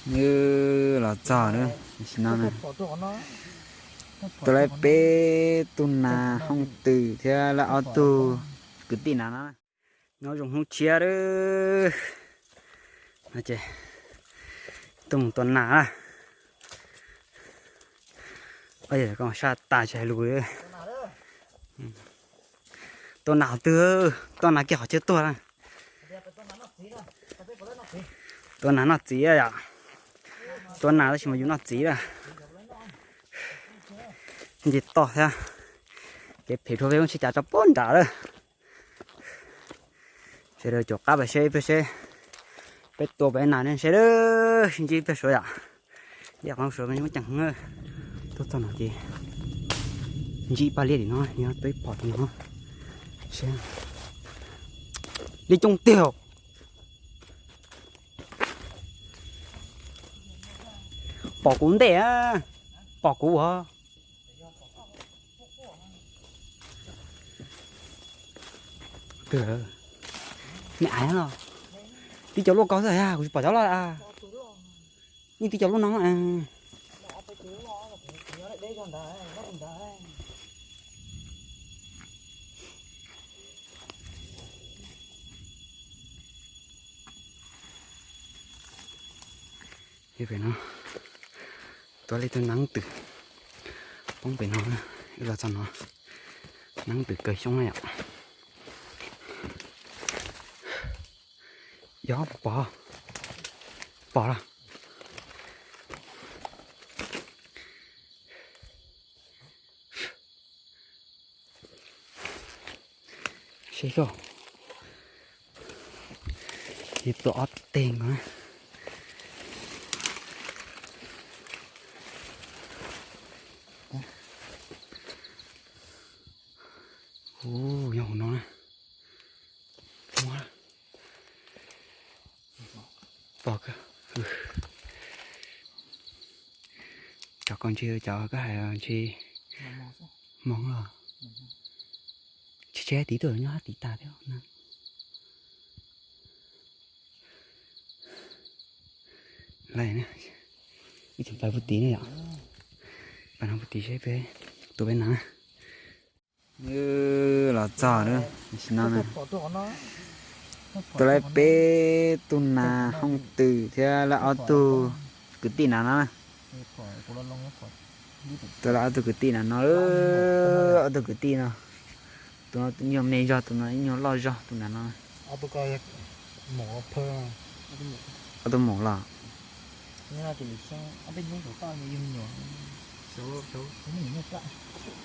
Nws los txog na, tam sim no na, tuaj lawv peb tug nas Hoob Twm thiab lawv ob tug kwv tij nas no. Nyob zoo hnub tshiab lawm, no ces tuaj mus tua nas na. Yog koj sab tas tsis hais lus li. Tua nas qhov twg, tua nas kiag qhov chaw tuag na. Tua nas noj txiv yom. Tua nas tab sis mas yus noj txiv lawm. Nce toj thiab. Kev phem dhau peb lub tsheb cav tso puag nram lawm. Sawv daws caum qab pais seb ib pliag seb peb tua peb nas ne seb sib ntsib ib pliag suav yom. Ib qhov suav muaj ceem heev. Tuaj txog no ces ntsib paj liab tim no, yog twb pom tim no. Seb, liab coob tiag. Pom kuv ntej, pom kuv os. Me aiv los, tib co luaj ko xwb, kuv tsis pom cov loj. Yeej tib co luaj no. Pem no tuaj li tus neeb twm poob pem no, wb los txog no, neeb twm kawg xyoob na yom. Yog pom, pom los. Seb, ces tua ob teg nkaus na. Ua, yog hauv no na. Pom, cov ko ntshe cov koj hais ntshe hmoov los. Tsis, tsis hais tid, tuaj nyob hais tid tas thiab na. Lawm, ib tug pais puag tid ne yom. Pais no puag tid seb peb tua peb nas na. Nws los txog na, tam sim no na. Tuaj lawv peb tug nas Hoob Twm thiab lawv ob tug kwv tij nas no na. Tuaj lawv ob tug kwv tij nas no, ob tug kwv tij no. Tus no ib nyuag me zog, tus no ib nyuag loj zog, tus nas no. Ob tug maum los.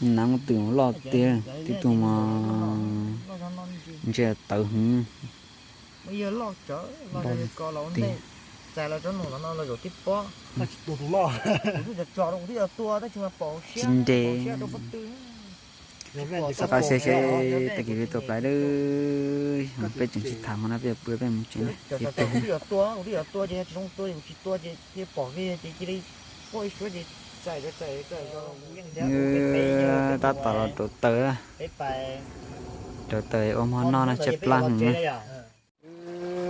Nas Hoob Twm loj tiag, tib tug mas ntshe tawv heev. Tsis nres. Xav qab seb seb tag kis peb tua plai lawm, peb tseem tsis tham hmo no peb yuav pw peb mus tsev na. Nws tab tom los rauv taws, rauv taws ua hmo noj no tshaib plab heev.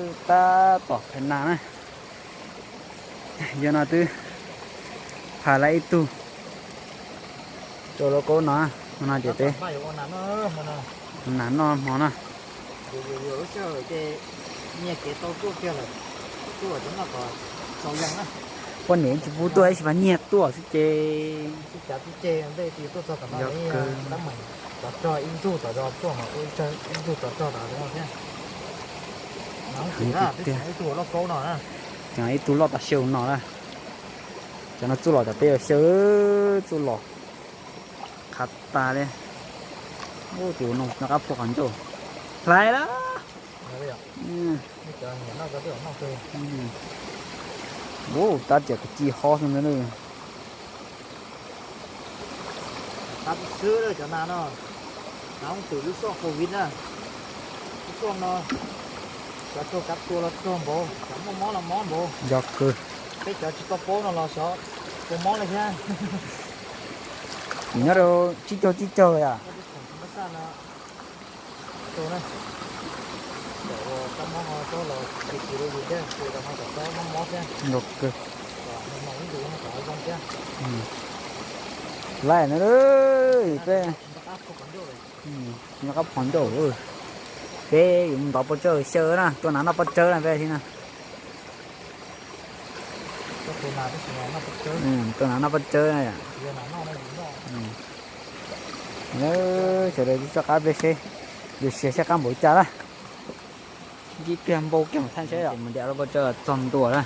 Wb tab tom phais nas na. Yog no twb phais lawm ib tug rau lub kaub no, hmo no ces peb nas noj hmo no. Poj niam tsis pub tuaj ib sij mas nyiag tuaj xwb ces. Yog kawg. Heev tiag tiag. Ces ib tug loj tas xyaw no na. Cov no txuj lom tas peb yuav xyaw, txuj lom qhav tas li. Tus no rov qab phua qhov ncauj. Hlais lawm. Tab tias kwv tij hob xwb ntag. Tab xwb cov nas no, nas Hoob Twm lub xyoo covid na, lub xyoo no, cov raug kav tua los raug npaum, cov muaj mob los mob npaum. Yog kawg. Peb cov tsis tau paub no los xyov puas mob li thiab. Nyob rau tsib caug tsib caug yom. Nkauj kawg. Laij no peb nyob qab phom ncauj, peb yuav mus ntov pob tsawb xyaw na, tuaj nas noj pob tsawb na peb thiab na. Tuaj nas noj pob tsawb na. Sawv daws txoj qab peb seb, yus siav siab qab npaum cas na. Ib pliag npau kiag mas thaij seb yom. Mus diam lub pob tsawb txog ntua na.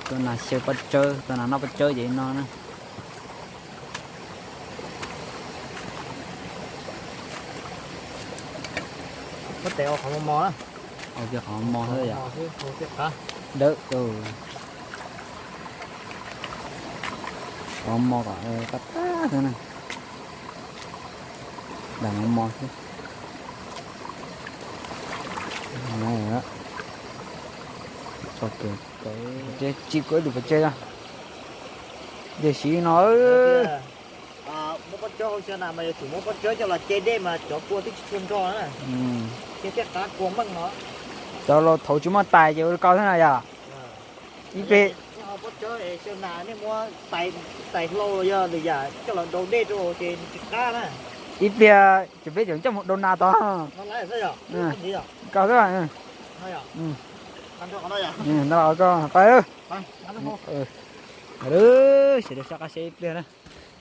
Tuaj nas xyaw pob tsawb, tuaj nas noj pob tsawb ces no na. Ua kiag qhov mos mos xwb yom. Dawb, qhov mos kom qab qab xwb na. Dam mos mos xwb. Tso kiag, tsis kua ib lub pov tseg na. Yog siv no. Muab pob tsawb hauv xyaw nas mas yuav tsum muab pob tsawb coj los ce dej mas cov kua twb tsis tshua nrog na. Thiab thiaj qab kua meej no. Cov laus thaum ub tsis muaj tais ces ua li ko xwb na yom. Ib pliag pob tsawb xyaw nas nej muab tais hlau los yog lwm yam coj los daus dej rau ces nws tsis qab na. Ib pliag ces peb tseem coj mus daus nas tod. Ko xwb. Ntawd los ko pais. Sawv daws soj qab seb ib pliag na.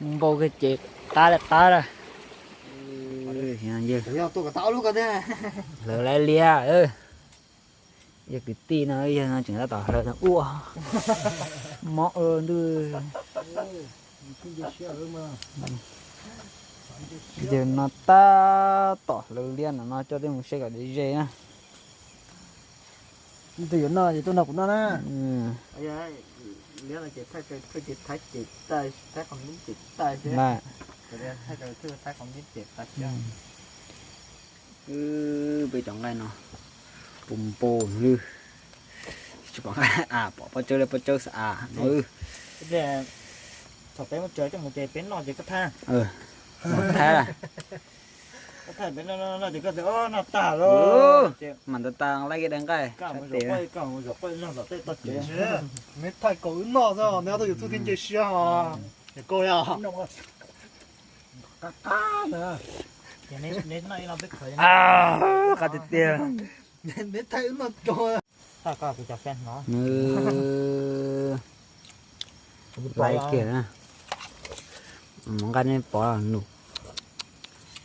Npau kawg ces qab li qab lawm. Hlawv lawv liab. Yog kwv tij no yog no tseem tab tom hlawv ua mob ntuj. Yog no tab tom hlawv liab no no coj tej mus seb kom de ze na. Tus yuav noj ces tuaj nrog kuv noj na. Peb cov nqaij no puas npau lwj. Tsis pom nqaij a, pom pob tsawb li pob tsawb xwb a no. Thaum peb muab tsaws coj mus ces peb noj ces koj thab. Thab. Koj thab peb noj ces koj tias noj tag lawm. Mam ntawd tas laij kiag daim nqaij. Koj mus zaum quaj, koj mus zaum quaj noj tom tej toj kev. Neb thaij kom wb noj xwb, neb ob tug yuav tsum thiaj nce siab os. Koj yog qab tiag tiag. Neb thaij wb noj rau. Laij kiag na. Nqaij nej pom nus,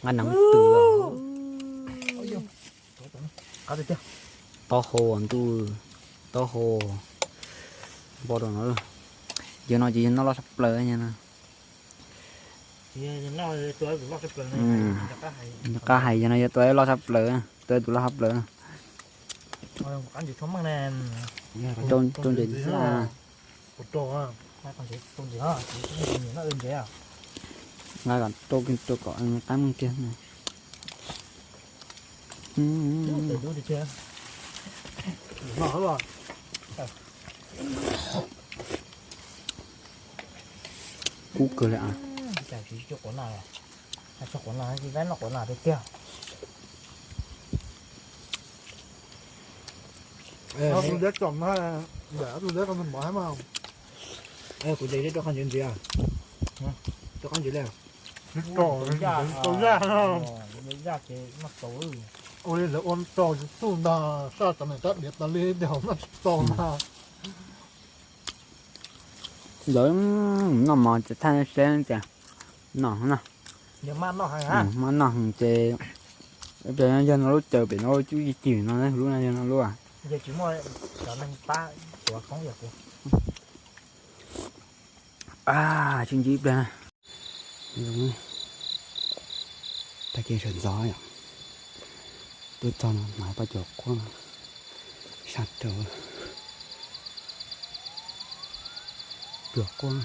nqaij nees twm. Taub hau ntuj, taub hau npo rau no. Yog no ces yog noj loj tshaj plaws no. Qab hais yog no yog tua loj tshaj plaws, tua tus loj tshaj plaws. Rau ntses ntxhab. Nqa kom rau kiag rau kom qab meej kiag. Kub kawg li a. Tus liab tsom no, tus liab ko nws mov hab mas. Kuv de rau qab ntses ntxiv, rau qab ntses li. Ua li lawv ua tso yus txuj ntag, saj cov niam tab diav tas li tias noj tsis tau ntag. Lawv noj mov ces thaij seb tias noj no. Maj noj heev ces yog no lub caws pem no cub cig cig no, lub no yog no lub. Sib ntsib ib pliag na. Tag kis sawv ntxov yom, tuaj txog no hnav pab cuag quab, sab rau pluag quab.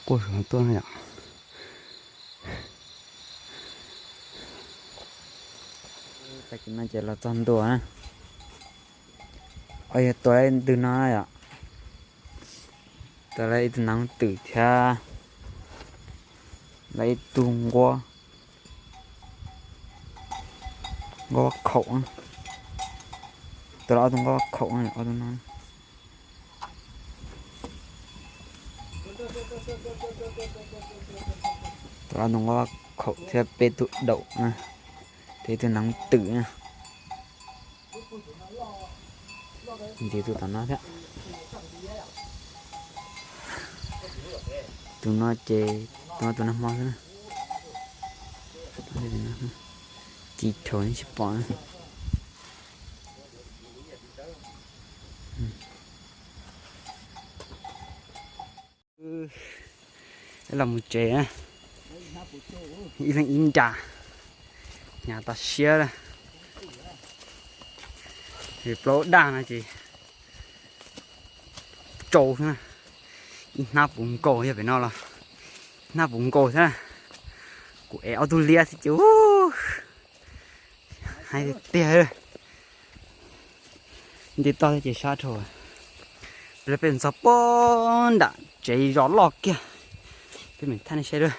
Quaj saum no tuaj no yom. Tag kis no ces los txog ntua na. Yog tua ib tug no yom, tua lawv ib tug neev twm thiab lawv ib tug nquab, nquab khaum. Tua lawv ob tug nquab khaum, ob tug no. Tua ob tug nquab khaum thiab peb tug daum na, thiab ib tug neev twm na. Nti tus tom no thiab. Tus no ces, tus no tus nag hmo xwb na. Ci rau tsis pom. Los mus tsev, ib leeg ib nra, hnyav tas siab lawm. Plaub daj no ces tsau xwb na. Ib hnab puv nkaus, yog pem no los hnab puv nkaus xwb na. Kuv ev ob tug liab thiab ces, hais tiag tiag. Nti toj thiab ces sab dhau. Peb, peb mus txog pem nram tsev zos loj kiag, peb mam thaij nej saib.